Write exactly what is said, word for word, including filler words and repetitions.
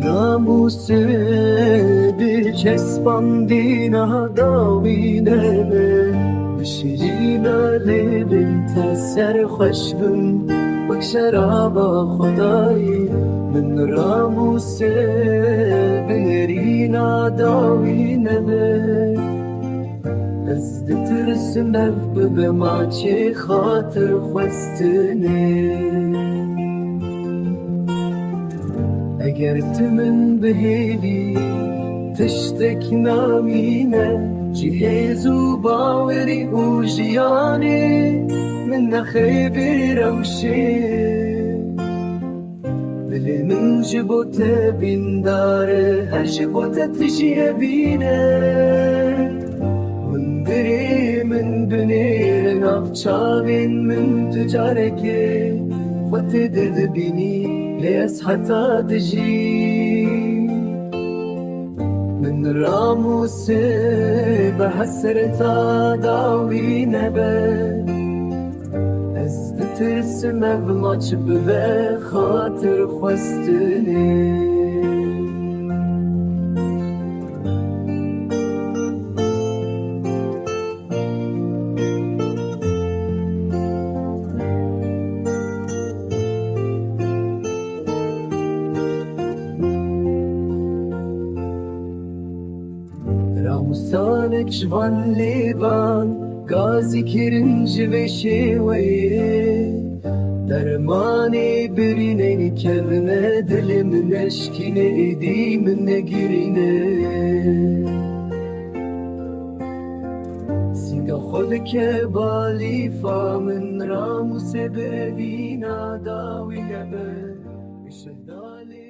Namûsê bi çespandîna dawî nebe, bi şirîna lêvên te serxweş bin, wek şeraba Xwedayî. Min ramûsê bi nêrîna dawî nebe. Ez ditirsim ev bibe maçê xatir xwestinê. Eger tu min bihêlî, tiştek namîne, ji hêz û bawerî û jiyanê min nexêvî rewşê. Dilê min ji bo te bîndar e, her ji bo te tijî evîne. Hundirê min binêre nav çavên min, tu carekê xwe tê de dibînî, lê ez heta dijî. Min ramûsê bi hesreta dawî nebe. Ez ditirsim ev maç bibe xatir xwestinê. Ramûsanek ji van lêvan gazî kirin ji vê şêweyê. Dermanê birînê kevne dilê min, neşkîne êdî min negirîne. Sînga xwe bike balîfa min, ramûsê bi evîna dawî nebe. Şehdalê